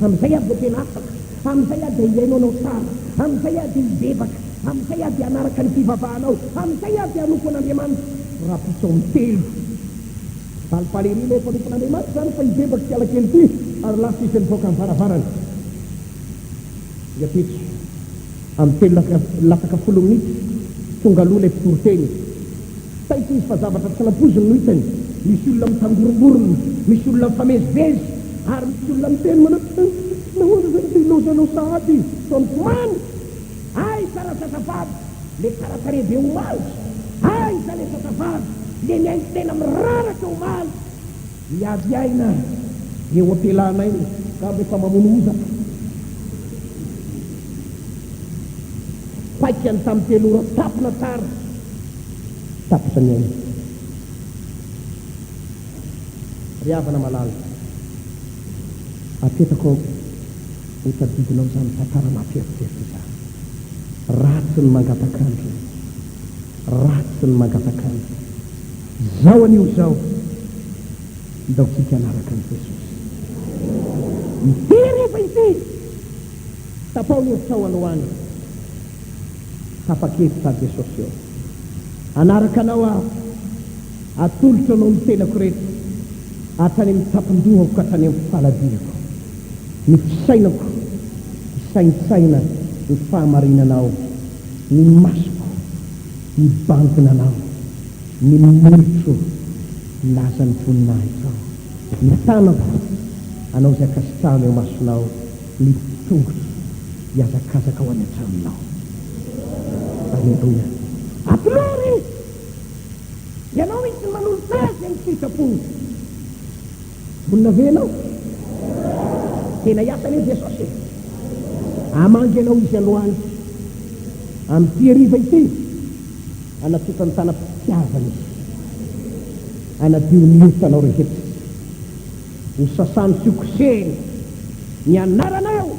Amin'izay aho vao tena afaka, amin'izay aho dia hihaino anao tsara, amin'izay aho dia hibebaka, amin'izay aho dia hanaraka ny fivavahanao, amin'izay aho dia hanompo an'Andriamanitra. Rahampitso amin'ny telo. Falifaly ery ilay mpanompon'Andriamanitra izany fa hibebaka ity alakely ity, ary lasa izy nivoaka ny varavarana. Ny ampitso, amin'ny telo latsaka folo minitra, tonga aloha ilay mpitoriteny. Taitra izy fa zavatra tsy nampoiziny no hitany. Misy olona mitangorongorona, misy olona mifamezivezy, ary misy olona miteny manao hoe, Nahoana izany dia ilaozanao sahady? Toa mitomany! Aiza razazavavy le tsara tarehy be omaly? Aiza le zazavavy le mihaino tena miraraka omaly? Miady aina eo am-pialana iny, angamba efa mamono hozatra. Paikany tamin'ny telo ora tapina tsara, tapitra ny aina. Ry havana malala, apetrako ho tadidinao izany tantara mampieritreritra izany. Ratsy ny mangatak'andro, ratsy ny mangatak'andro. Izao anio izao, ndao tsika hanaraka an'i Jesosy. Ity hariva ity! Tapaho ny hevitrao androany. Tapa-kevitra aho Jesosy ô. Hanaraka Anao aho. Atolotro Anao ny tenako rehetra, hatrany amin'ny tampon-dohako ka hatrany amin'ny faladiako. Ny fisainako hisaintsaina ny fahamarinanao, ny masoko hibanjina Anao, ny molotro hilaza ny voninahitrao, ny tanako hanao izay ankasitrahana eo imasonao. Ny tongotro hihazakazaka ho any an-tranonao. Aleloia. Atolory! Ianao mihitsy no manolotra azy amin'ny sitrapo. Vonona ve ianao? Tena hiasa anie Jesosy e! Hamangy anao Izy androany. Amin'ity hariva ity, hanatsotra ny tanam-pitiavany Izy. Hanadio ny otanao rehetra. Ho sasany sy ho kosehiny ny anaranao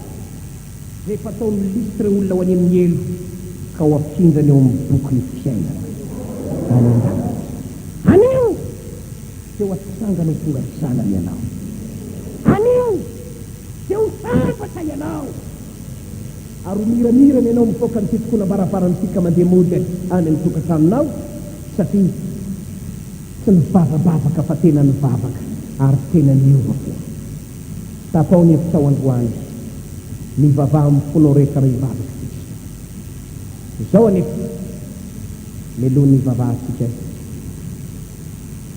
izay efa tao amin'ny lisitr'ireo olona ho any amin'ny helo ka ho afindrany ao amin'ny bokin'ny fiainana any an-danitra. Anio dia ho atsangana ho tonga zanany ianao. Anio dia ho sambatra ianao ary ho miramirana ianao mivoaka ny fitokonam-baravarana ity ka mandeha mody any amin'ny tokantranonao satria Tsy nivavabavaka fa tena nivavaka ary tena niova fo. Tapaho ny hevitrao androany. Mivavaha amin'ny fonao rehetra raha hivavaka isika. Izao anefa, mialoha ny hivavahantsika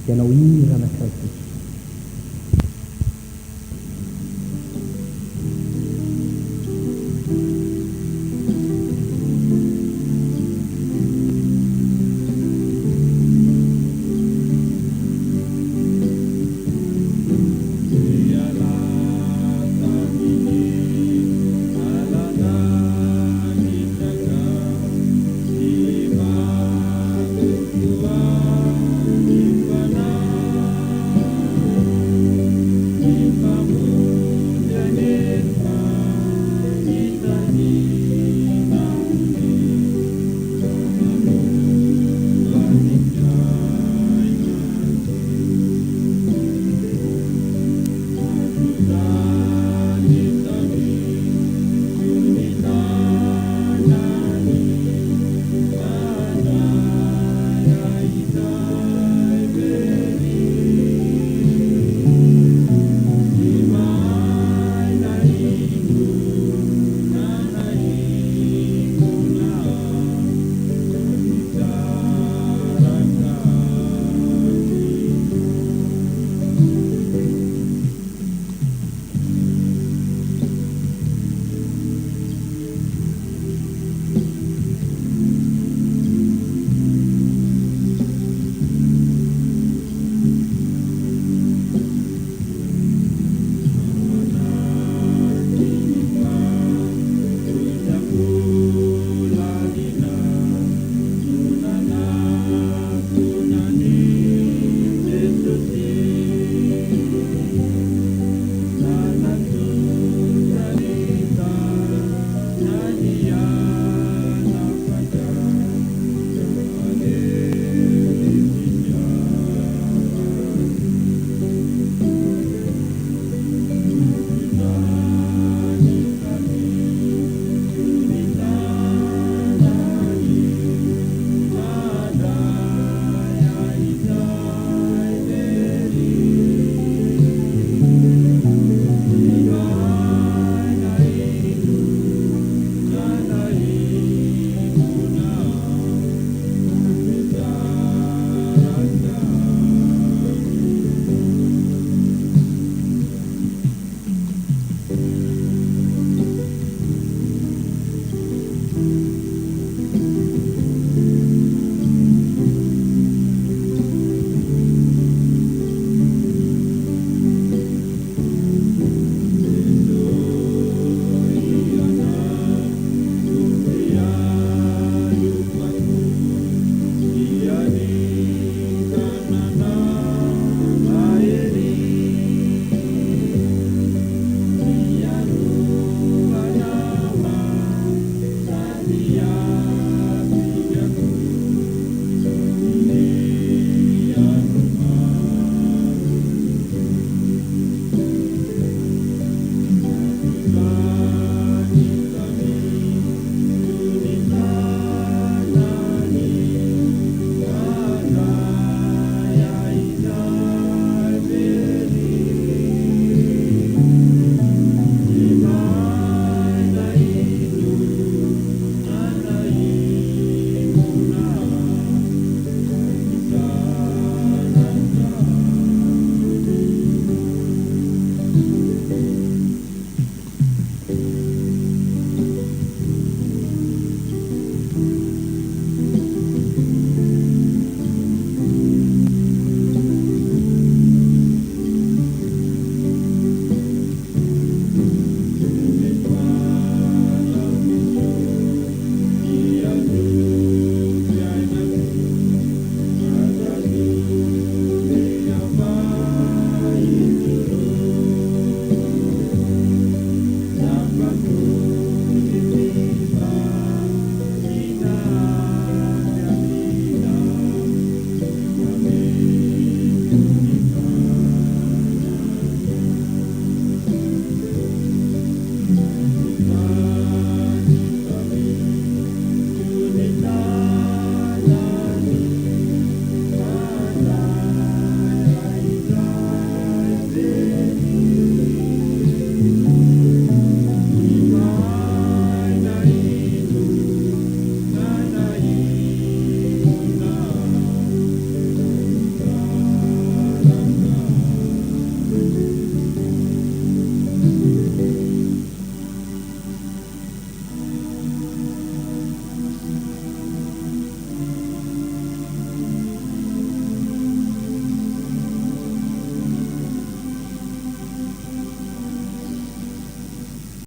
dia hanao hira anankiray isika.